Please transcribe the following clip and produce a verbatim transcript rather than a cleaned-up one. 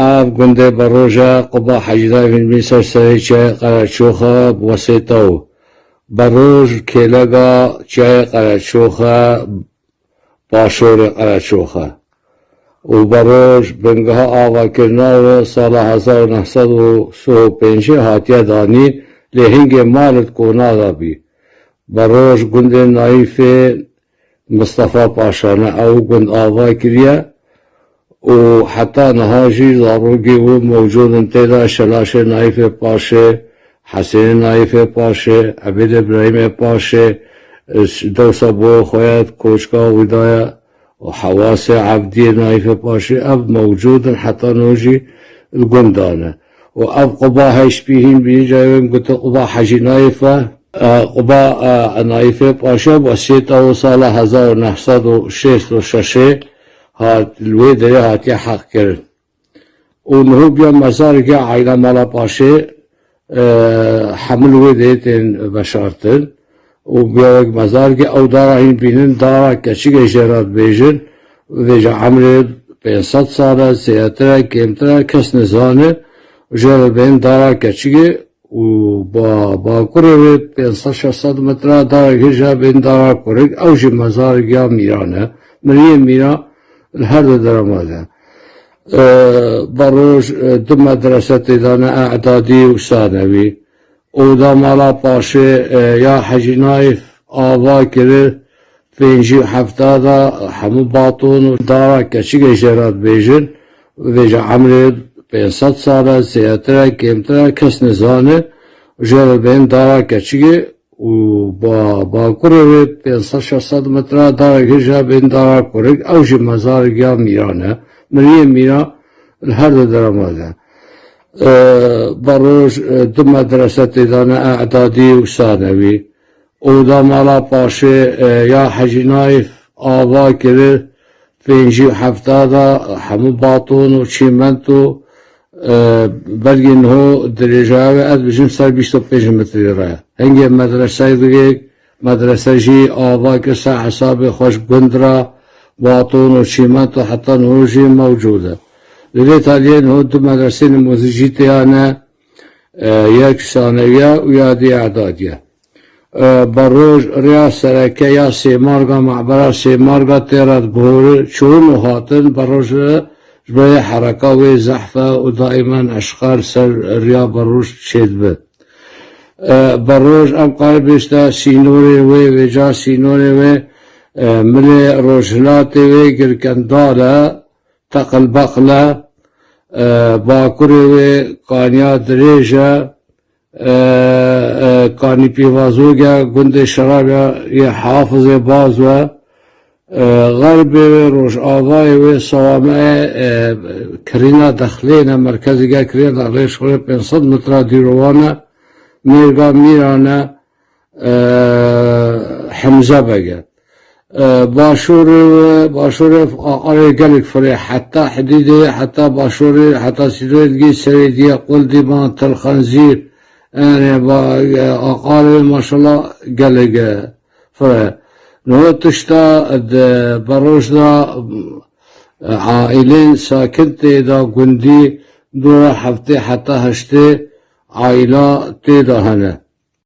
Ev gundê Beroj e, quba Hecî Nayfê bî ser serê Çiyayê Qereçox e, bi wesêta û Beroj kêlega Çiyayê Qereçox e, başorê Qereçox e. Û Beroj bingeha avakirina wê sala hezar û neh sed û sih û pêncî hatiye danîn, lê hingê mal di kona de bî. Beroj gundê Nayfê Mistefa Paşa ne, ew gund ava kiriye û heta niha jî zarokê wî mewcûd in tê de, Şelaşê Nayfê Paşê, Hesênê Nayfê Paşê, Ebêdê Birahîmê Paşê, dewsa boyê xwe ye, koçka wî daye û Hewasê Evdiyê Nayfê Paşê, ev mewcûd in heta niha jî li gund de ne. Û ev quba heştpî hîn bî, cayê wê gotin quba Hecî Nayf e. E, quba, e, Nayfê Paşa wesêta wî sala hezar û neh sed û şêst û şeşê hat, li wê derê hatiye heqkirin. Û niha bûya mezareke aîla mala Paşê, e, hemû li wê derê tên veşartin. Û bûya wek mezareke, ew dara hîn bînin, dara keçikê jê re dibêjin. Vêca emrê pênc sed sal e, zêdetir e, kêmtir e, kes nizane. Jê re dibên dara keçikê û ba-, bakurê wê pênc sed şeş sed metre darekê jê re bên dara kurik, ew jî mezarek ya mîran e. Miriyê mîra li her du derema de. E, Beroj, e, du medrese tê de ne, e'dadî û sanewî. Oda mala paşê, e, ya Hecî Nayf ava kiri, pêncî û hefta de hemû baton û dara keçikê jê re dibêjin, vêca emrê pênc sed sal e, zêdetir e, kêmtir e, kes nizane, jê re bên dara keçikê û ba-, bakurê wê pênc sed şeş sed metre darekê jê re bên dara kurik, ew jî mezarek ya mîran e. Miriyê mîra li her du derema de. E, Beroj, e, du medrese tê de ne, e'dadî û sanewî. Oda mala paşê, e, ya Hecî Nayf ava kiri, pêncî û hefta de hemû baton û çîment û, e, belkî niha dirêjaya wê ez bijim ser bîst û pênc metrî re. Hingê medreseyê digê, medrese jî ava kir ser hesabê xwe ji gund re, baton û çîment û heta niha jî mewcûd e. Li vê taliyê niha du medreseyên muzîkî tê de ne, e, yek sanewiye û ya dî e'dadiye. E, Beroj rêya sereke ya Sêmarga, mehbera Sêmarga tê re dibihore, çûn û hatin Beroj re ji ber hereka wê zehf e û daimen eşqer ser rêya Beroj çêdibe. E, Beroj em karê bêjte sînorê wê, vêca sînorê wê, e, milê rojhilatê wê girkendar e, teqilbeqil e, e, bakurê wê kaniya dirêj e, e, e, kanî pîvazok e, gundê Şerabya yê Hafizê Baz e, e, xerbê wê, rojavayê wê Sewame ye, e, kirîna Dexlê ne, merkezê ke kirîna Dexlê ji xwe pênc sed metre dûr wan e, mêrga Mîran e, e, Hemze Beg e. E, başûrê wê, başûrê aqarê gelek firê, heta Hidîdê, heta başûrê, heta sînorê digî Sewêdiye, Quldîman, Telxenzîr, yani ba-, e, aqarê maşallah gelek, e, firê. Niha tişta di Beroj de, e, aîlên sakin tê de, gundî dora heftê heta heştê aîla tê de hene.